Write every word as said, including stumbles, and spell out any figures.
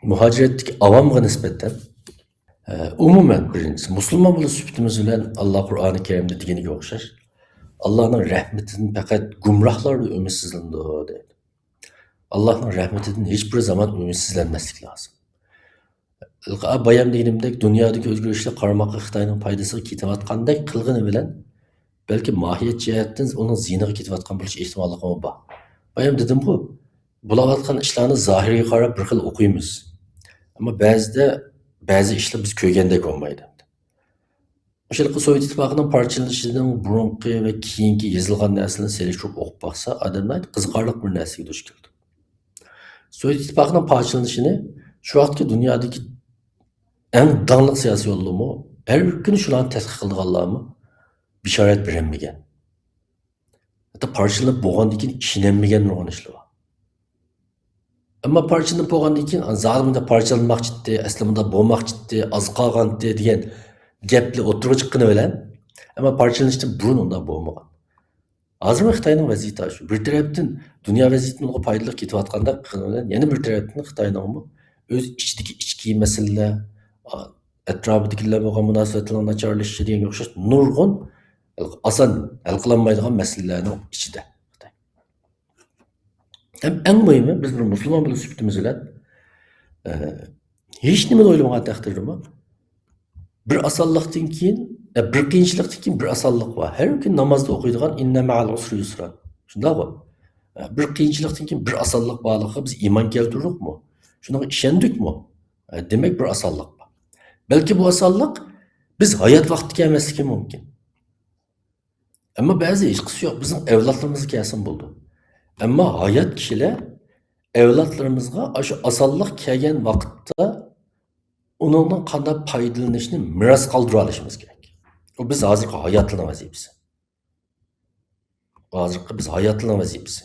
مۇھاجىرەتتىكى ئاۋامغا نىسبەتەن، ئە، ئومۇمەن، بىرىنچىسى، مۇسۇلمان بولۇش سۈپىتىمىز بىلەن، ئاللا قۇرئانى كەرىمدە دېگىنىگە ئوخشاش، ئاللانىڭ رەھمىتىدىن پەقەت گۇمراھلار ئۈمىدسىزلىنىدۇ، دەيدۇ. ئاللانىڭ رەھمىتىدىن ھېچبىر زامان ئۈمىدسىزلەنمەسلىك لازىم. بايام دېگىنىمدەك، دۇنيادىكى ئۆزگىرىشلەر قارىماققا خىتاينىڭ پايدىسىغا كېتىۋاتقاندەك قىلغىنى بىلەن، بەلكى ماھىيەت جەھەتتىن ئۇنىڭ زىيىنىغا كېتىۋاتقان بولۇش ئېھتىماللىقىمۇ بار. بايام دېدىمغۇ، بولۇۋاتقان ئىشلارنى زاھىرىگە قاراپ بىر خىل ئوقۇيمىز. ئەمما بەزىدە بەزى ئىشلار بىز كۆرگەندەك بولمايدۇ. مۇشۇ سوۋېت ئىتتىپاقىنىڭ پارچىلىنىشىنىڭ بۇرۇنقى ۋە كېيىنكى يېزىلغان نەرسىلەرنى سېلىشتۇرۇپ ئوقۇپ باقسا، ئادەم ناھايىتى قىزىقارلىق بىر نەرسىگە دۇچ كېلىدۇ. سوۋېت ئىتتىپاقىنىڭ پارچىلىنىشىنى شۇ ۋاقىتقى دۇنيادىكى ئەڭ داڭلىق سىياسىي يوللىما ئەر كۈنى شۇلارنى تەتقىق قىلىدىغانلارمۇ بېشارەت بېرەلمىگەن. ھەتتا پارچىلىنىپ بولغاندىن كېيىن ئىشىنەلمىگەن نۇرغۇن ئىشلار بار. ئەمما پارچىلىنىپ بولغاندىن كېيىن، «زادى مۇنداق پارچىلانماقچىتتى، ئەسلى مۇنداق بولماقچىتتى، ئاز قالغانتى» دېگەن گەپلەر ئوتتۇرىغا چىققىنى بىلەن، ئەمما پارچىلىنىشتىن بۇرۇن ئۇنداق بولمىغان. ھازىرمۇ خىتاينىڭ ۋەزىيىتى شۇ. بىر تەرەپتىن دۇنيا ۋەزىيىتىنىڭ پايدىلىق كېتىۋاتقاندەك قىلغىنى بىلەن، يەنە بىر تەرەپتىن خىتاينىڭمۇ ئۆز ئىچىدىكى ئىچكى مەسىلىلەر، ئا-، ئەتراپىدىكىلەر بىلەن بولغان مۇناسىۋەتلەرنىڭ ناچارلىشىشى دېگەنگە ئوخشاش نۇرغۇن ئاسان ھەل قىلالمايدىغان مەسىلىلەرنىڭ ئىچىدە خىتاي. ھەم ئەڭ مۇھىمى، بىز بىر مۇسۇلمان بولۇش سۈپىتىمىز بىلەن، ئە، ھېچ نېمىنى ئويلىمىغان تەقدىردىمۇ، بىر ئاسانلىقتىن كېيىن، ئە، بىر قىيىنچىلىقتىن كېيىن بىر ئاسانلىق بار. ھەر كۈن نامازدا ئوقۇيدىغان «ئىننە مەئەل ئۇسرى يۇسرا». شۇنداققۇ؟ ئە، بىر قىيىنچىلىقتىن كېيىن بىر ئاسانلىق بارلىقىغا بىز ئىمان كەلتۈردۇقمۇ؟ شۇنىڭغا ئىشەندۇقمۇ؟ ئە، دېمەك، بىر ئاسانلىق بار. بەلكى بۇ ئاسانلىق بىز ھايات ۋاقتىدا كەلمەسلىكى مۇمكىن. ئەمما بەزى ھېچقىسى يوق، بىزنىڭ ئەۋلادلىرىمىزغا كەلسىمۇ بولىدۇ. ئەمما ھايات كىشىلەر ئەۋلادلىرىمىزغا ئاشۇ ئاسانلىق كەلگەن ۋاقىتتا ئۇنىڭدىن قانداق پايدىلىنىشنى مىراس قالدۇرۇۋېلىشىمىز كېرەك. ئۇ بىز ھازىرقى ھاياتلارنىڭ ۋەزىپىسى. ھازىرقى بىز ھاياتلارنىڭ ۋەزىپىسى.